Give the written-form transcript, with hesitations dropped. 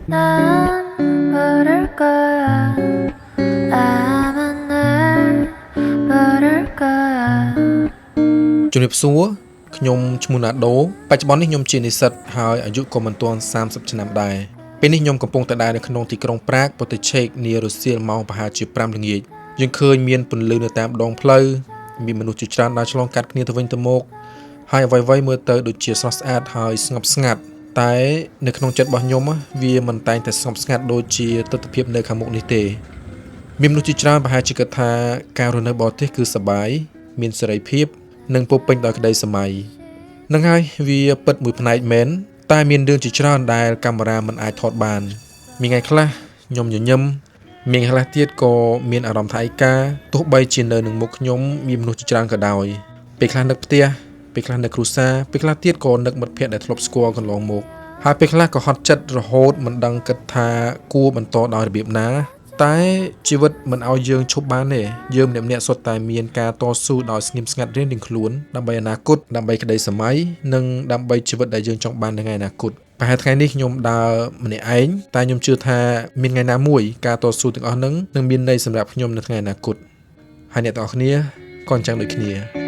난 부를 거야. 아마 날 부를 거야. ជំរាបសួរខ្ញុំឈ្មោះណាដូបច្ចុប្បន្ននេះខ្ញុំជានិស្សិតហើយអាយុក៏មិនទាន់30ឆ្នាំដែរពេលនេះខ្ញុំកំពុងតែដើរនៅក្នុងទីក្រុងប្រាកប្រទេសឆែកនារសៀលម៉ោងប្រហែលជា5ល្ងាចយើងឃើញមានពន្លឺនៅតាមដងផ្លូវមានមនុស្សជាច្រើនដើរឆ្លងកាត់គ្នាទៅវិញទៅមកហើយអ្វីៗមើលទៅដូចជាស្រស់ស្អាតហើយស្ងប់ស្ងាត់តែនៅក្នុងចិត្តរបស់ខ្ញុំវាមិនតែងតែស្ងប់ស្ងាត់ដូចជាទស្សនភាពនៅខាងមុខនេះទេ មានមនុស្សជាច្រើនប្រហែលជាគិតថាការរស់នៅបរទេសគឺសប្បាយមានសេរីភាព និងពោរពេញដោយក្តីស្រមៃនឹងហើយវាពិតមួយផ្នែកមែនតែមានរឿងជាច្រើនដែលកាមេរ៉ាមិនអាចថតបាន មានថ្ងៃខ្លះខ្ញុំញញឹមមានថ្ងៃខ្លះទៀតក៏មានអារម្មណ៍ថាឯកាទោះបីជានៅនឹងមុខខ្ញុំមានមនុស្សជាច្រើនក៏ដោយពេលខ្លះនឹកផ្ទះពេលខ្លះនឹកគ្រួសារពេលខ្លះទៀតក៏នឹកមិត្តភ័ក្តិដែលធ្លាប់ស្គាល់កន្លងមកហើយពេលខ្លះក៏ហត់ចិត្តរហូតមិនដឹងគិតថាគួរបន្តដោយរបៀបណា តែជីវិតមិនឲ្យយើងឈប់បានទេយើងម្នាក់ៗសុទ្ធតែមានការតស៊ូដោយស្ងៀមស្ងាត់រៀងៗខ្លួនដើម្បីអនាគតដើម្បីក្តីស្រមៃនិងដើម្បីជីវិតដែលយើងចង់បាននៅថ្ងៃអនាគតប្រហែលថ្ងៃនេះខ្ញុំដើរម្នាក់ឯងតែខ្ញុំជឿថាមានថ្ងៃណាមួយការតស៊ូទាំងអស់ហ្នឹងនឹងមានន័យសម្រាប់ខ្ញុំនៅថ្ងៃអនាគតហើយអ្នកទាំងអស់គ្នាក៏អញ្ចឹងដូចគ្នា។